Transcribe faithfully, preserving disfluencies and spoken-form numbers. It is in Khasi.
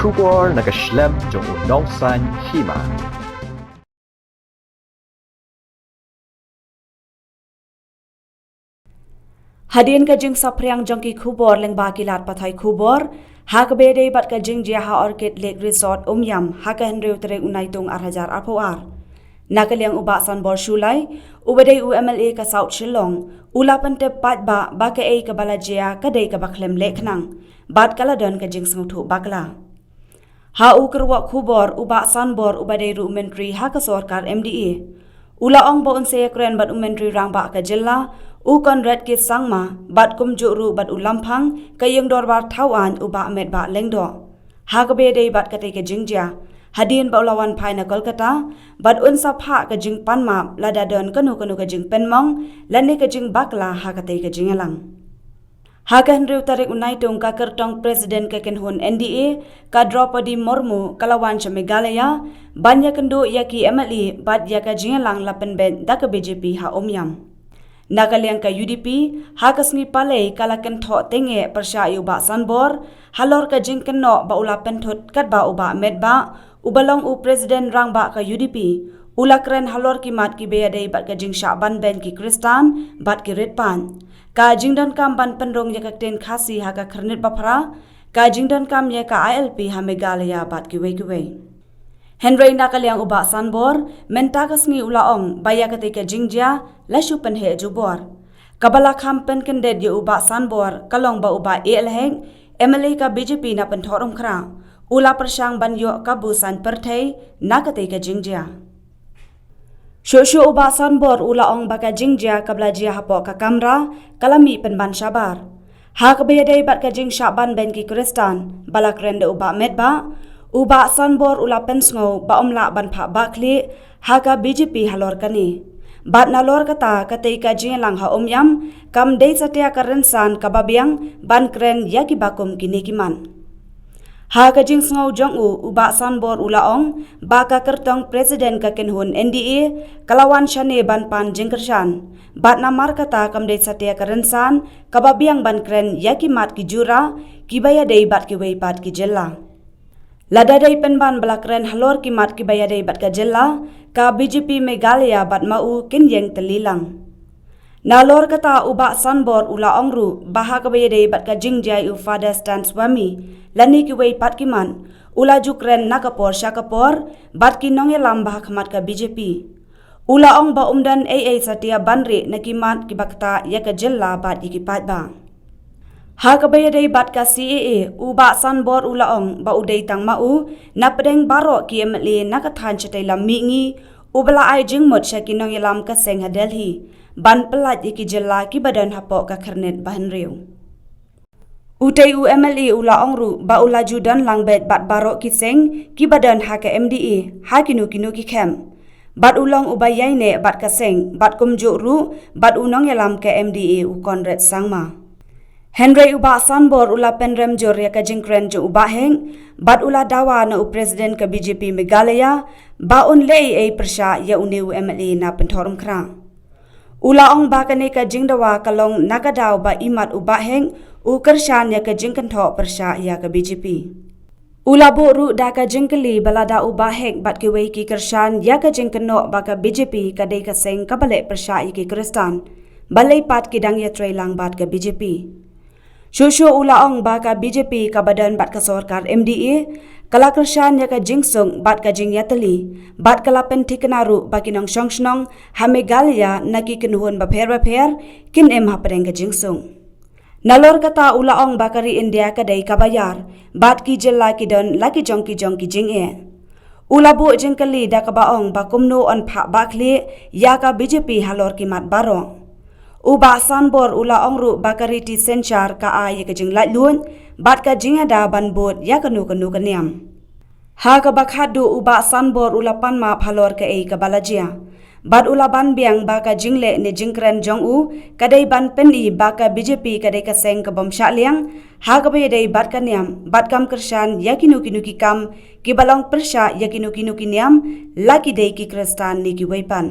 Khubor na ka shlem jong u nongsan hima. Hadien ka jingsaphriang jong ki khubor lyngba ki lad pathai khubor, ha kaba ïadei bad ka jingjia ha Orchid Lake Resort Umiam, ha ka hynriew tarik u Naitung ar hajar arphew ar. Na ka liang u Bah Sanbor Shullai, uba dei u M L A ka South Shillong, u la pyntip paidbah ba kaei kaba la jia ka dei kaba khlem leh khnang, bad ka la don ka jingsngewthuh bakla. Ha u kyrwoh khubor u Bah Sanbor uba dei ruh u Myntri ha ka sorkar M D A, u la ong ba un sa ïakren bad u Myntri Rangbah ka jylla, u Conrad K Sangma, bad kumjuh ruh bad u Lamphang ka Ïing Dorbar Thawaiñ u Bah Metbah Lyngdoh, ha kaba ïadei bad katei ka jingjia, hadien ba u la wan phai na Kolkata, bad un sa phah ka jingpanmap lada don kano kano ka jingpynmong lane ka jingbakla ha katei ka jingïalang. Ha ka hynriew tarik u Naitung, ka kyrtong President ka kynhun N D A, ka Droupadi Murmu, ka la wan sha Meghalaya ban ïakynduh ïa ki M L A bad ïa ka jingïalang la pynbeit da ka B J P ha Umiam. Na ka liang ka U D P, ha ka sngi Palei ka la kynthoh tyngeh pyrshah ïa u Bah Sanbor halor ka jingkynnoh ba u la pynthut katba u Bah Metbah, uba long u President Rangbah ka U D P, u la kren halor ki mat kiba ïadei bad ka jingshah banbeiñ ki Khristan bad ki rit paid, ka jingdonkam ban pynrung ïa ka ktien Khasi ha ka Khyrnit Baphra, ka jingdonkam ïa ka I L P ha Meghalaya bad kiwei kiwei. Hynrei na ka liang u Bah Sanbor, mynta ka sngi u la ong ba ïa katei ka jingjia la shu pynheh jubor. Kaba la kham pynkyndit ïa u Bah Sanbor ka long ba u Bah A L Hek, M L A ka B J P na Pynthoh Umkhra, u la pyrshang ban ïoh kabu saiñ pyrthei na katei ka jingjia. Shuh shuh u Bah Sanbor u la ong ba ka jingjia kaba la jia hapoh ka kamra ka la mih pynban shabar. Ha kaba ïadei bad ka jingshah banbeiñ ki Khristan ba la kren da u Bah Metbah, u Bah Sanbor u la pynsngew ba um lah ban phah bakhlieh ha ka B J P halor kane. Bad nalor kata, katei ka jingïalang ha Umiam kam dei satia ka rynsan kaba biang ban kren ïa kiba kum kine ki mat. Ha ka jingsngew jong u, u Bah Sanbor u la ong ba ka kyrtong President ka kynhun N D A ka la wan shane ban pan jingkyrshan, bad namar kata kam dei satia ka rynsan kaba biang ban kren ïa ki mat ki jura kiba ïadei bad kiwei pat ki jylla. Lada dei pynban ba la kren halor ki mat kiba ïadei bad ka jylla, ka B J P Meghalaya bad ma u kin ïeng tylli lang. Nalor kata, u Bah Sanbor u la ong ruh ba ha kaba ïadei bad ka jingjia ïa u Father Stan Swami lane kiwei pat ki mat, u la ju kren na ka por sha ka por bad ki nongïalam ba ha khmat ka B J P. U la ong ba um don ei ei satia ban rieh na ki mat kiba ktah ïa ka jylla bad ïa ki paidbah. Ha kaba ïadei bad ka C A A, u Bah Sanbor u la ong ba u dei tang ma u na pdeng baroh ki M L A na ka thaiñ shatei lam mihngi uba la ai jingmut sha ki nongïalam ka seng ha Delhi ban pyllait ïa ki jylla kiba don hapoh ka Khyrnit Bahynriew. Utei u M L A u la ong ruh ba u la ju don lang beit bad baroh ki seng kiba don ha ka M D A ha kino kino ki camp, bad u long uba ïaineh bad ka seng bad kumjuh ruh bad u nongïalam ka M D A u Conrad Sangma. Hynrei u Bah Sanbor u la pynrem jur ïa ka jingkren jong u Bah Hek, bad u la dawa na u President ka B J P Meghalaya ba un leh ei ei pyrshah ïa une u M L A na Pynthoh Umkhra. U la ong ba kane ka jingdawa ka long na ka daw ba imat u Bah Hek u kyrshan ïa ka jingkynthoh pyrshah ïa ka B J P. U la buh ruh da ka jingkylli ba lada u Bah Hek bad kiwei ki kyrshan ïa ka jingkynnoh ba ka B J P ka dei ka seng kaba leh pyrshah ïa ki Khristan, balei pat ki dang ïatrei lang bad ka B J P. Shuh shuh u la ong ba ka B J P kaba don bad ka sorkar M D A ka la kyrshan ïa ka jingsuk bad ka jingïatylli, bad ka la pynthikna ruh ba ki nongshong shnong ha Meghalaya na ki kynhun bapher bapher kin im hapdeng ka jingsuk. Nalor kata u la ong ba ka ri India ka dei kaba ïar, bad ki jylla ki don la ki jong ki jong ki jingeh. U la buh jingkylli da kaba ong ba kumno yn phah bakhlieh ïa ka B J P halor ki mat baroh. U Bah Sanbor u la ong ruh ba ka riti synshar ka ai ïa ka jinglaitluid bad ka jingïada ban bud ïa kano kano ka niam. Ha kaba khatduh u Bah Sanbor u la pan map halor kaei kaba la jia, bad u la ban biang ba ka jingleh ne jingkren jong u ka dei ban pyni ba ka B J P ka dei ka seng ka bym shah liang ha kaba ïadei bad ka niam, bad kam kyrshan ïa kino kino ki kam kiba long pyrshah ïa kino kino ki niam, la ki dei ki Khristan ne kiwei pat.